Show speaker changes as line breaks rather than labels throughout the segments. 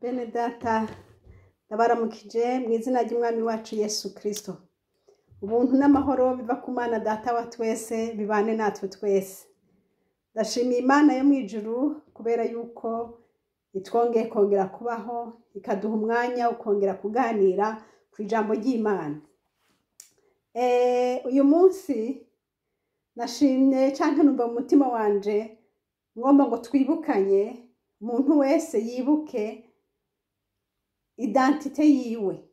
Bene data, ndabaramukije mu izina ry'Umwami wacu Yesu Kristo. Ubuntu n'amahoro biva ku Mana Data wa twese bibane natwe twese. Ndashimiye Imana yo mu ijuru kubera yuko itwongeye kongera kubaho, ikaduha umwanya wo kongera kuganira ku ijambo ry'Imana. Uyu munsi nashimye canke numva mu mutima wanje ngomba ngo twibukanye, umuntu wese yibuke identite yiwe,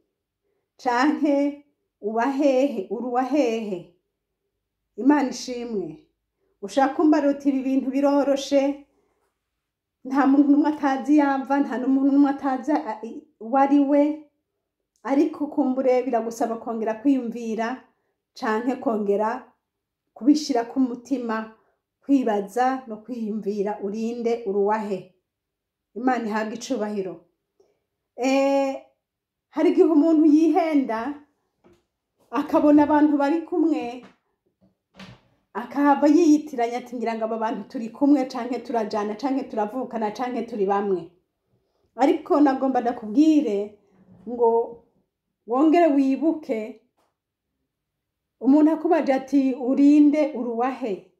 canke uba hehe, uri uwa hehe. Imana ishimwe. Ushaka kumbara uti ibi bintu biroroshe, nta muntu n'umwe atazi yava, nta n'umuntu n'umwe atazi uwo ari we, ariko kumbure biragusaba kongera kwiyumvira canke kongera kubishira ku mutima, kwibaza no kwiyumvira urinde uruwahe. Imana ihabwe icubahiro. Hari igihe umuntu yihenda akabona abantu bari kumwe, akahava yiyitiranya ati ngira ngo aba bantu turi kumwe canke turajana canke turavukana canke turi bamwe. Ariko nagomba ndakubwire ngo wongere wibuke, umuntu akubaje ati urinde uruwahe,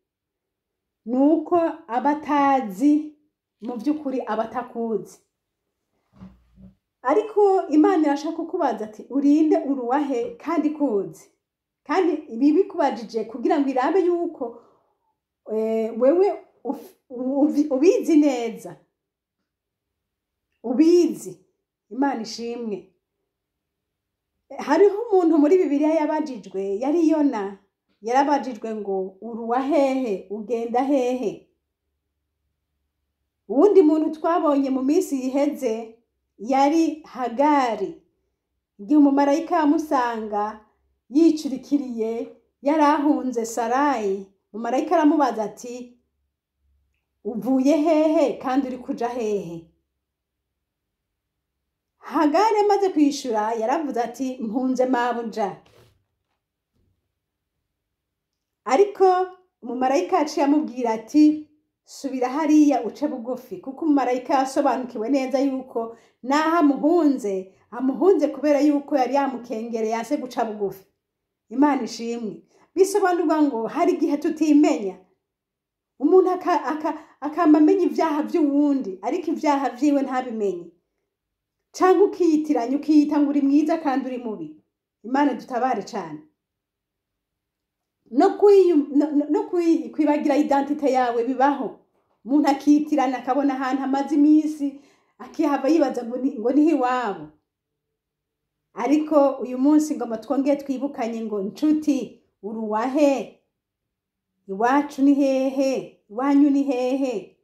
nuko aba atazi mu by'ukuri, aba atakuzi. Ariko Imana irashaka kukubaza ati urinde uruwahe kandi kuzi. Kandi ibi bikubajije kugira ngo irabe yuko wewe ubizi neza, ubizi. Imana ishimwe. Hariho umuntu muri Bibiliya yabajijwe, yari Yona, yarabajijwe ngo uruwa hehe, ugenda hehe. Uwundi muntu twabonye mu minsi iheze yari Hagari, igihe umumarayika yamusanga yicurikiriye, yarahunze Sarayi, umumarayika aramubaza ati uvuye hehe kandi uri kuja hehe? Hagari amaze kwishura yaravuze ati mpunze mabuja. Ariko umumarayika yaciye amubwira ati subira hariya uce bugufi, kuko umumarayika yasobanukiwe neza yuko naho amuhunze, amuhunze kubera yuko yari yamukengereye yanse guca bugufi. Imana ishimwe. Bisobanurwa ngo hari igihe tutimenya, umuntu akama amenya ivyaha vy'uwundi ariko ivyaha vyiwe ntabimenye, canke ukiyitiranya ukiyita ngo uri mwiza kandi uri mubi. Imana dutabare cane. No kwibagira identite yawe bibaho. Umuntu akiyitirana akabona ahantu amaze iminsi akihava yibaza ngo niho iwabo. Ariko uyu munsi ngomba twongere twibukanye ngo nshuti uruwahe, iwacu ni hehe, iwanyu ni hehe.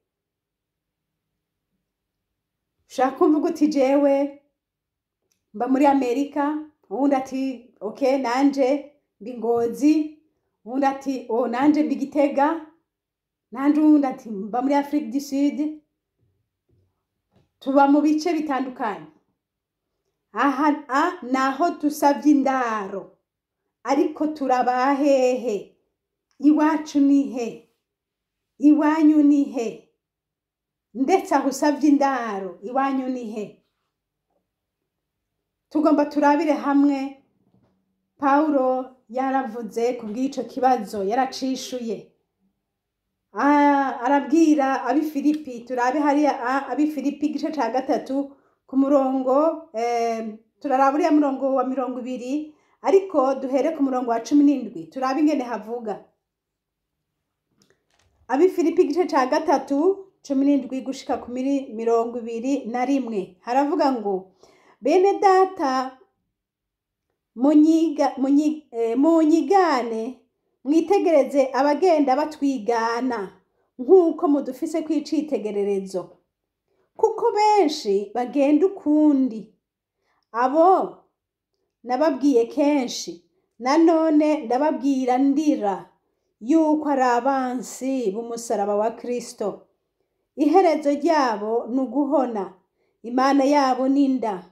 Ushaka kumvuga uti jewe mba muri Amerika, uwundi ati okay nanje mba Ngozi, uwundi ati oh nanje mba Gitega, nanje uwundi ati mba muri Afrique du Sud. Tuba mu bice bitandukanye. Aha naho dusavye indaro, ariko turaba hehe? Iwacu ni he? Iwanyu ni he? Ndetse aho usavye indaro iwanyu ni he? Tugomba turabire hamwe. Paulo yaravuze kubw'ico kibazo, yaracishuye. Arabwira abi Filipi, turabe hariya abi Filipi igice ca 3 ku murongo, turaraba uriya murongo wa 20, ariko duhere ku murongo wa 17, turabe ingene havuga. Abi Filipi igice ca 3 17 gushika ku 21, haravuga ngo bene data munyigane mwitegereze abagenda batwigana nk'uko mudufise kw'icitegererezo, kuko benshi bagenda ukundi. Abo nababwiye kenshi, nanone ndababwira ndira yuko ari abansi b'umusaraba wa Kristo. Iherezo ryabo ni uguhona, Imana yabo ni inda,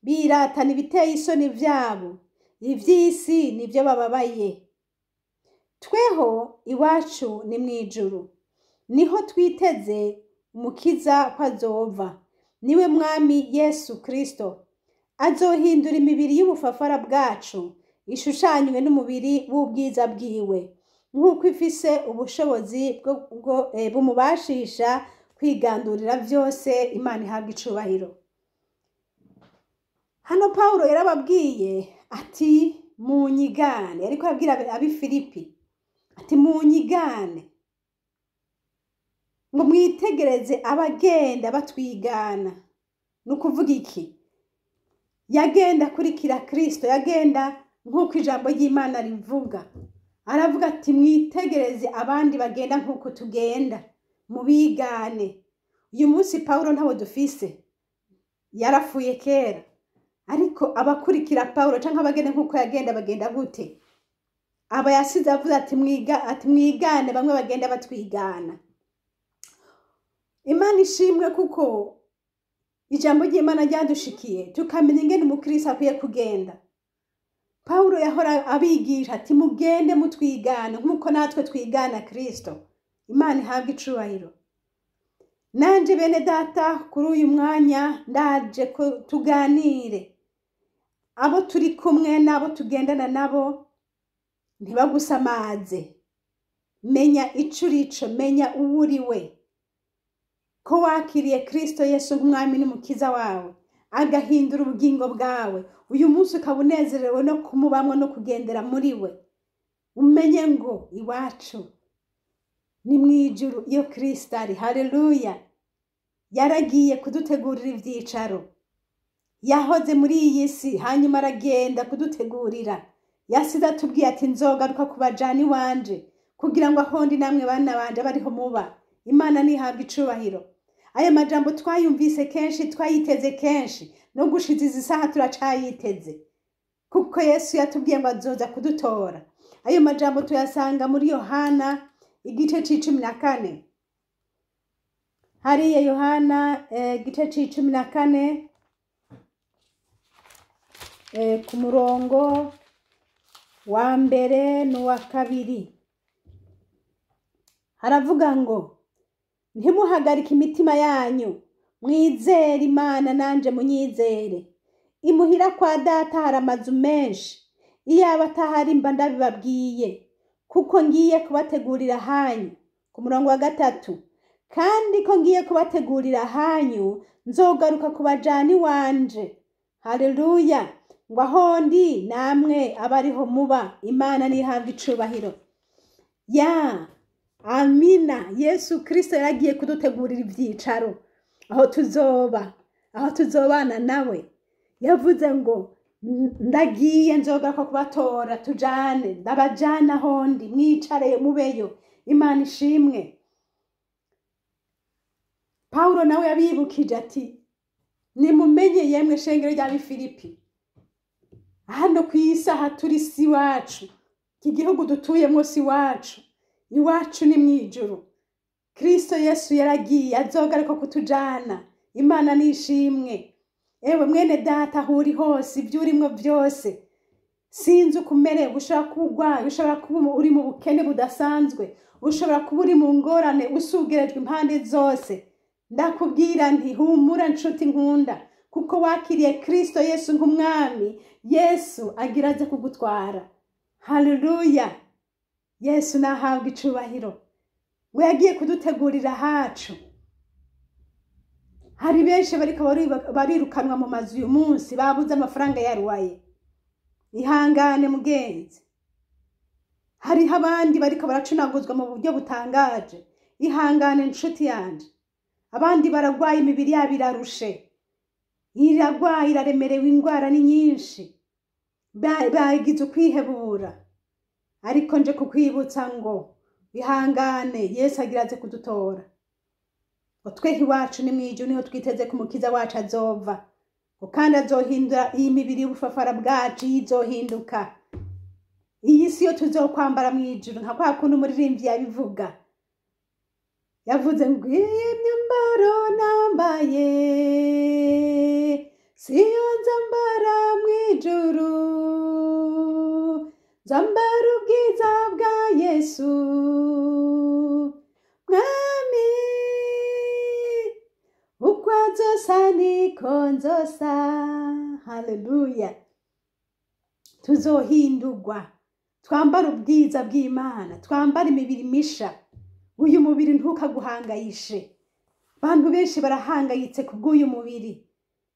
biratana ibiteye isoni vyabo, ivy'isi nivyo bababaye. Tweho iwacu ni mw'ijuru, niho twiteze umukiza ko azova, Niwe Mwami Yesu Kristo. Azohindura imibiri y'ubufafara bwacu ishushanywe n'umubiri w'ubwiza bwiwe, nk'uko ifise ubushobozi bumubashisha kwigandurira vyose. Imana ihabwa icubahiro. Hano Pawulo yarababwiye ati munyigane, ariko arabwira ab'i Filipi ati munyigane, ngo mwitegereze abagenda batwigana. Ni ukuvuga iki? Yagenda akurikira Kristo, yagenda nk'uko ijambo ry'Imana rivuga. Aravuga ati mwitegereze abandi bagenda nk'uko tugenda, mubigane. Uyu munsi Pawulo ntawe dufise, yarapfuye kera, ariko abakurikira Pawulo canke abagenda nk'uko yagenda bagenda gute? Aba yasize avuze ati ati mwigane bamwe bagenda batwigana. Imana ishimwe kuko ijambo ry'Imana ryadushikiye tukamenya ingene umukristo akwiye kugenda. Pawulo yahora abigisha ati mugende mutwigane nk'uko natwe twigana Kristo. Imana ihabwe icubahiro. Nanje bene data, kuri uyu mwanya ndaje ko tuganire. Abo turi kumwe n'abo tugendana nabo ntibagusamaze. Menya ico urico, menya uwo uriwe, ko wakiriye Kristo Yesu nk'umwami n'umukiza wawe, agahindura ubugingo bwawe. Uyu munsi ukaba unezerewe no kumubamwo no kugendera muri we. Umenye ngo iwacu ni mw'ijuru iyo Kristo ari. Haleluya! Yaragiye kudutegurira ivyicaro. Yahoze muri iyi si, hanyuma aragenda kudutegurira. Yasize atubwiye ati nzogaruka kubajana iwanje, kugira ngo aho ndi namwe bana banje bariho muba. Imana nihabwa icubahiro. Aya majambo twayumvise kenshi, twayiteze kenshi, no gushiza izi saha turacayiteze, kuko Yesu yatubwiye ngo azoza kudutora. Ayo majambo tuyasanga muri Yohana igice c'14. Hariya Yohana igice c'14 ku murongo wa mbere n'uwa kabiri. Haravuga ngo ntimuhagarike imitima yanyu, mwizere Imana nanje munyizere. Imuhira kwa data hari amazu menshi, iyaba atahari mba ndabibabwiye, kuko ngiye kubategurira ahanyu. Ku murongo wa gatatu, kandi ko ngiye kubategurira ahanyu, nzogaruka kubajana iwanje. Haleluya! Ngo aho ndi namwe abariho muba. Imana nihabwe icubahiro. Ya amina. Yesu Kristo yaragiye kudutegurira ivyicaro aho tuzoba, aho tuzobana nawe. Yavuze ngo ndagiye nzogaruka kubatora tujane, ndabajana aho ndi, mwicare mubeyo. Imana ishimwe. Pawulo nawe yabibukije ati nimumenye yemwe shengero ry'ab'i Filipi, hano ku isi aha turi si iwacu, iki gihugu dutuyemwo si iwacu, iwacu ni mw'ijuru. Kristo Yesu yaragiye azogaruka kutujana. Imana nishimwe. Ewe mwene data, aho uri hose, ibyo urimwo byose, sinzi uko umerewe, ushobora kuba urwaye, ushobora kuba uri mu bukene budasanzwe, ushobora kuba uri mu ngorane, usugerejwe impande zose. Ndakubwira nti humura nshuti nkunda, kuko wakiriye Kristo Yesu nk'umwami. Yesu agira aze kugutwara. Haleluya! Yesu nahabwa icubahiro. We yagiye kudutegurira hacu. Hari benshi bariko barirukanwa mu mazu uyu munsi, babuze amafaranga yaruwaye. Ihangane mugenzi. Hariho abandi bariko baracunaguzwa mu buryo butangaje. Ihangane nshuti yanje. Abandi baragwaye, imibiri yabo irarushe, iragwaye, iraremerewe, ingwara ni nyinshi, bagize ukwihebura. Ariko nje kukwibutsa ngo ihangane, Yesu agira aze kudutora. Ngo twehe iwacu ni mw'ijuru, niho twiteze ko umukiza wacu azova, ngo kandi azohindura iyi mibiri y'ubufafara bwacu, izohinduka. Iyi si yo tuzokwambara mw'ijuru, nka kwa kundi umuririmbyi yabivuga. Yavuze ngo iyi myambaro nambaye siyo nzambara mw'ijuru, nzambara ubwiza bwa Yesu Mwami, uko azosa Niko nzosa. Haleluya. Tuzohindurwa, twambara ubwiza bw'Imana, twambara imibiri misha. Uyu mubiri ntukaguhangayishe. Abantu benshi barahangayitse kubw'uyu mubiri.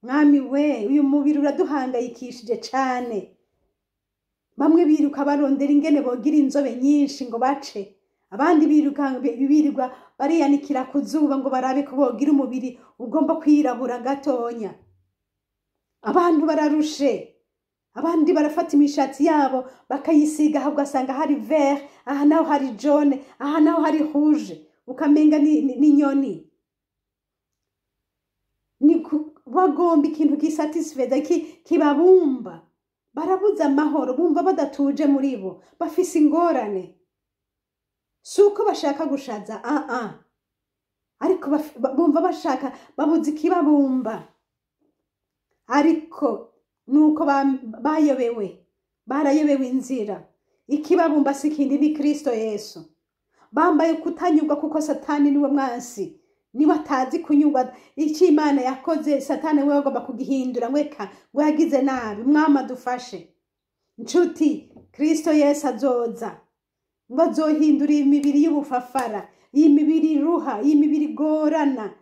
Mwami we, uyu mubiri uraduhangayikishije cane. Bamwe biruka barondera ingene bogira inzobe nyinshi ngo bace, abandi biruka birirwa bariyanikira ku zuba ngo barabe ko bogira umubiri ugomba kwirabura gatonya. Abantu bararushe, abandi barafata imishatsi yabo bakayisiga, aho ugasanga hari vert, aha naho hari jaune, aha naho hari rouge, ukamenga ni nyoni. Ni bagomba ikintu gisatisfeza kibabumba. Barabuze amahoro, bumva badatuje muri bo, bafise ingorane. Si uko bashaka gushaza, ariko bumva bashaka, babuze ikibabumba. Ariko nuko bayobewe, barayobewe inzira. Ikibabumba si ikindi, ni Kristo Yesu. Bambaye kutanyurwa kuko Satani niwe mwansi, niwe atazi kunyurwa. Icyo Imana yakoze Satani we agomba kugihindura, ngweka ngo yagize nabi. Mwama dufashe nshuti, Kristo Yesu azoza ngo azohindura imibiri y'ubufafara, iyi mibiri iruha, iyi mibiri igorana,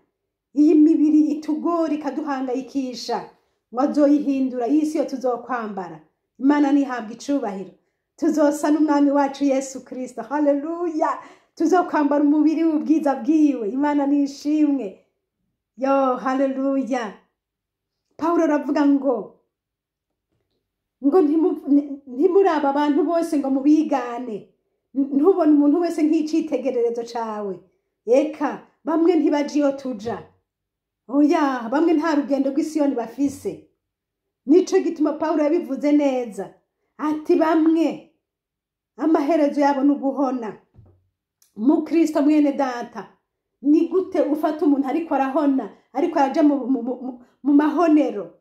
iyi mibiri itugora ikaduhangayikisha, ngo azoyihindura. Iyi si yo tuzokwambara. Imana nihabwa icubahiro. Tuzosa n'umwami wacu Yesu Kristo. Haleluya. Tuzokwambara umubiri w'ubwiza bwiwe. Imana nishimwe. Yo, haleluya. Paulo aravuga ngo ntimuraba abantu bose ngo mubigane. Ntubone umuntu wese nk'icitegererezo cawe. Eka bamwe ntibaje iyo tuja. Oya, bamwe nta rugendo rw'isiyoni bafise. Nico gituma Paulo yabivuze neza ati bamwe amaherezo yabo n'uguhona. Mu Kristo mwene data, ni gute ufata umuntu ariko arahona, ariko araja mu mahonero,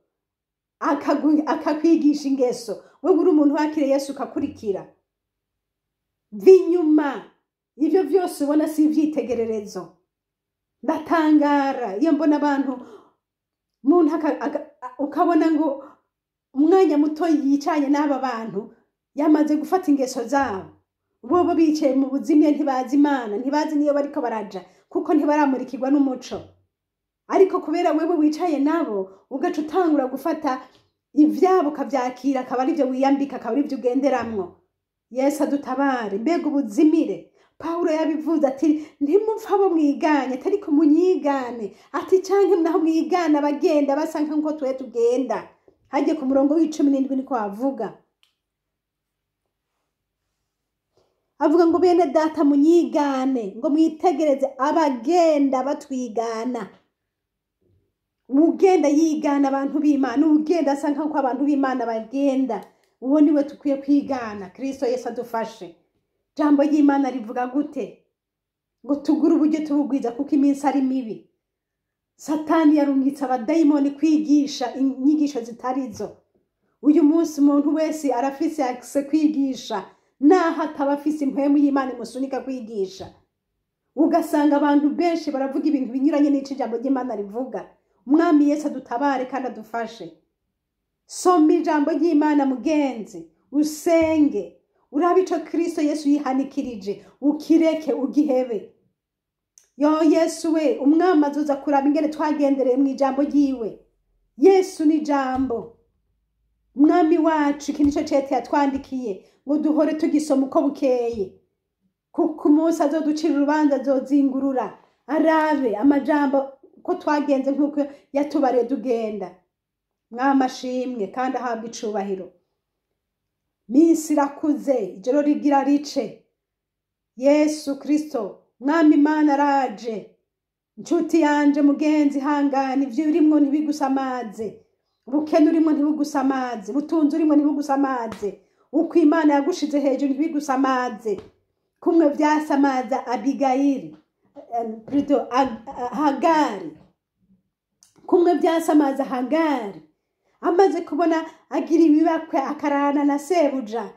akakwigisha ingeso, wewe uri umuntu wakire Yesu ukakurikira? Vinyuma ivyo vyose ubona si ivyitegererezo. Ndatangara iyo mbona abantu, umuntu ukabona ngo umwanya muto yicanye n'aba bantu yamaze gufata ingeso zabo. Bobo bicaye mu buzimye, ntibazi Imana, ntibazi niyo bariko baraja, kuko ntibaramurikirwa n'umuco. Ariko kubera wewe wicaye nabo, ugaca utangura gufata ivyabo ukavyakira, akaba arivyo wiyambika, akaba arivyo ugenderamwo. Yesu adutabare. Mbega ubuzimire! Paulo yabivuze ati ntimupfa abo mwiganye, atari ko munyigane, ati canke naho mwigana abagenda basa nkuko twe tugenda. Hagiye ku murongo w'17 niko avuga. Avuga ngo bene data munyigane, ngo mwitegereze abagenda batwigana. Ugenda yigana abantu b'Imana, ugenda asa nkuko abantu b'Imana bagenda, uwo niwe tukwiye kwigana. Kristo Yesu adufashe. Jambo ry'Imana rivuga gute? Ngo tugure uburyo tubugwiza kuko iminsi ari mibi. Satani yarungitse abadayimoni kwigisha inyigisho zitarizo. Uyu munsi umuntu wese arafise access kwigisha, naho ataba afise impwemu y'Imana imusunika kwigisha. Ugasanga abantu benshi baravuga ibintu binyuranye n'ico ijambo ry'Imana rivuga. Umwami Yesu adutabare kandi adufashe. Soma ijambo ry'Imana mugenzi, usenge, urabe ico Kristo Yesu yihanikirije, ukireke ugihebe. Yo Yesu we, umwami azoza kuraba ingene twagendereye mu ijambo ryiwe. Yesu ni ijambo. Umwami wacu, iki nico cete yatwandikiye ngo duhore tugisoma uko bukeye. Kuko umunsi azoducira urubanza azozingurura, arabe amajambo ko twagenze nkuko yatubariye tugenda. Mwami ashimwe kandi ahabwe icubahiro. Minsi irakuze, ijoro rigira rice. Yesu Kristo, Mwami Imana araje. Nshuti yanje mugenzi, hangana, ivyo urimwo ntibigusamaze. Ubukene urimwo ntibugusamaze, ubutunzi urimwo ntibugusamaze. Uko Imana yagushize hejuru ntibigusamaze. Kumwe vyasamaza Abigayili, plutôt Hagari. Kumwe vyasamaza Hagari. Amaze kubona agira ibibakwe akarana na sebuja,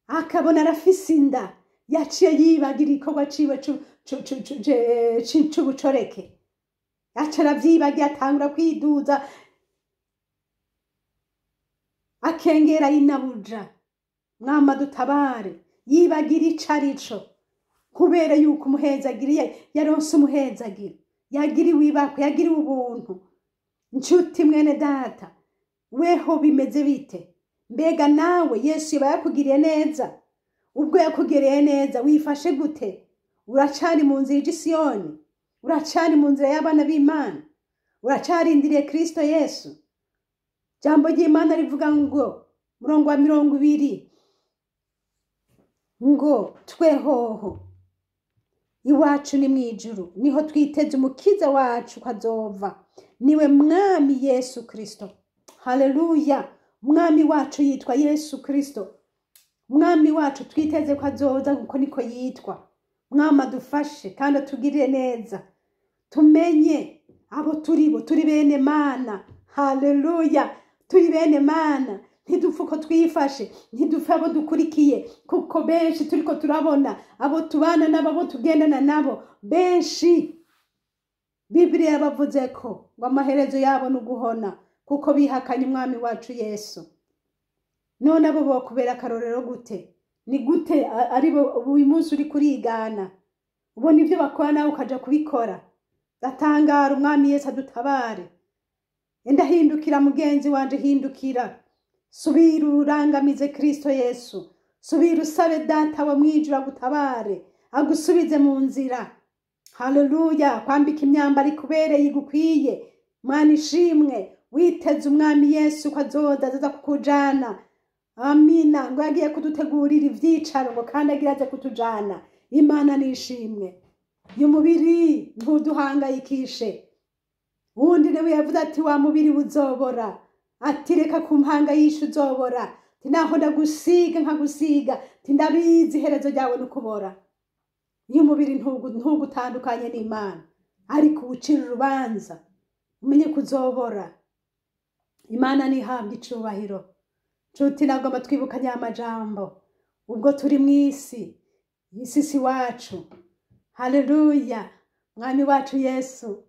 akabona arafise inda, yaciye yibagira igikorwa ciwe c'ubucoreke. Aca aravyibagira, atangura kwiduza. Akengera inabuja, mwama dutabare, yibagira ico arico, kubera yuko umuhezagiriye yaronse umuhezagiro, yagiriwe ibakwe, yagiriwe ubuntu. Nshuti mwene data, weho bimeze bite? Mbega nawe Yesu yoba yakugiriye neza? Ubwo yakugiriye neza wifashe gute? Uracari mu nzira ija i Siyoni? Uracari mu nzira y'abana b'Imana? Uracarindiriye Kristo Yesu? Jambo ry'Imana rivuga ngo, murongo wa 20, ngo twehoho iwacu ni mw'ijuru, niho twiteze umukiza wacu ko azova, niwe mwami Yesu Kristo. Haleluya! Mwami wacu yitwa Yesu Kristo. Mwami wacu twiteze ko azoza, kuko niko yitwa. Mwami adufashe kandi atugirire neza, tumenye abo turibo, turi bene Mana. Haleluya! Turi bene Mana, ntidupfe uko twifashe, ntidupfe abo dukurikiye, kuko benshi turiko turabona abo tubana nabo, abo tugendana nabo, benshi Bibiliya yabavuze ko ngo amaherezo yabo ni uguhona, kuko bihakanye umwami wacu Yesu. None abo bokubera akarorero gute? Ni gute aribo uyu munsi uri kurigana? Ubona ibyo bakora nawe ukaja kubikora. Ndatangara. Umwami Yesu adutabare. Enda hindukira mugenzi wanje, hindukira, subira urangamize Kristo Yesu, subira usabe Data wa mwijuru agutabare, agusubize mu nzira. Haleluya! Kwambika imyambaro ikubereye, igukwiye. Mwana ishimwe, witeze umwami Yesu ko azoza, azaza kukujana. Amina. Ngo yagiye kudutegurira ivyicaro, ngo kandi agira aze kutujana. Imana nishimwe. Uyu mubiri ntuduhangayikishe. Wundi nawe yavuze ati wa mubiri uzobora, ati reka kumpangayisha, uzobora. Ati naho ndagusiga nkagusiga, ati ndabizi iherezo ryawe nukubora. Uyu mubiri ntugutandukanye n'Imana, ariko uwucira urubanza umenye kuzobora. Imana ntihabwe icubahiro. Nshuti, nagomba twibukanye amajambo ubwo turi mu isi, isi si wacu. Haleluya! Mwami wacu Yesu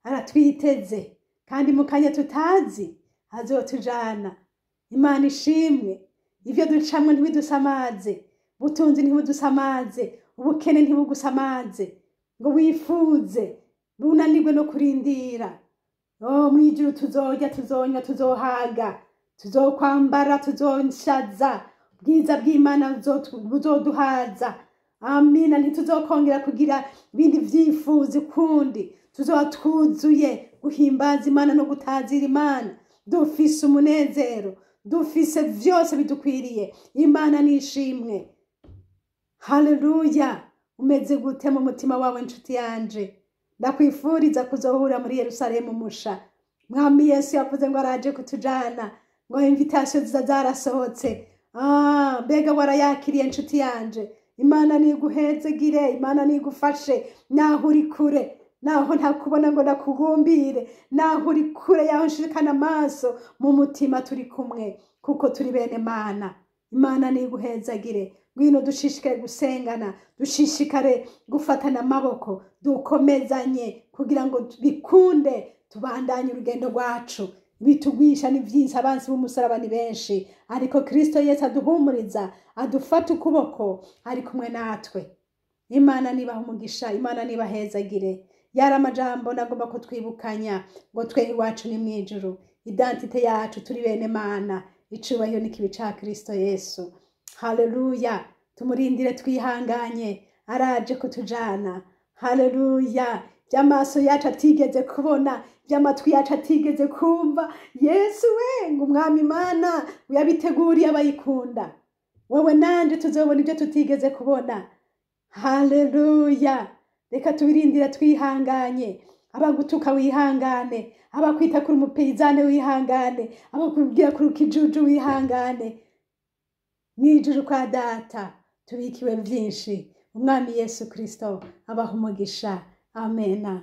aratwiteze, kandi mu kanya tutazi azotujana. Imana ishimwe. Ivyo ducamwo ntibidusamaze, ubutunzi ntibudusamaze, ubukene ntibugusamaze, ngo wifuze bunanirwe no kurindira. Oh, mwijuru tuzorya, tuzonywa, tuzohaga, tuzokwambara, tuzonshaza, ubwiza bw'Imana buzoduhaza. Amina. Ntituzokongera kugira ibindi vyifuzo ukundi, tuzoba twuzuye guhimbaza Imana no gutazira Imana, dufise umunezero, dufise vyose bidukwiriye. Imana nishimwe. Haleluya! Umeze gute mu mutima wawe, nshuti yanje? Ndakwifuriza kuzohura muri Yerusalemu musha. Mwami Yesu yavuze ngo araje kutujana, ngo invitation ziza zarasohotse. Mbega warayakiriye, nshuti yanje? Imana niguhezegire, Imana nigufashe, naho uri kure, naho ntakubona ngo ndakugumbire, naho uri kure yaho nshirikana amaso, mu mutima turi kumwe, kuko turi bene Mana. Imana niguhezagire. Ngwino dushishikare gusengana, dushishikare gufatana amaboko, dukomezanye kugira ngo bikunde tubandanye urugendo rwacu. Bitugwisha ni vyinshi, abansi b'umusaraba ni benshi, ariko Kristo Yesu aduhumuriza, adufata ukuboko, ari kumwe natwe. Imana nibaha umugisha, Imana nibahezagire. Yari amajambo nagomba ko twibukanya ngo twe iwacu ni mwijuru, identité yacu turi bene Mana. Icubahiro n'ikibi ca Kristo Yesu. Haleluya! Tumurindire twihanganye, araje kutujana. Haleluya! By'amaso yacu atigeze kubona, by'amatwi yacu atigeze kumva, Yesu we, ngo umwami Imana yabiteguriye abayikunda. Wowe nanje tuzobona ibyo tutigeze kubona. Haleluya! Reka tubirindire twihanganye. Abagutuka wihangane, abakwita kuri umupeyizane wihangane, abakubwira kuri ukijuju wihangane. Mwijuru kwa Data tubikiwe byinshi. Umwami Yesu Kristo abaha umugisha. Amena.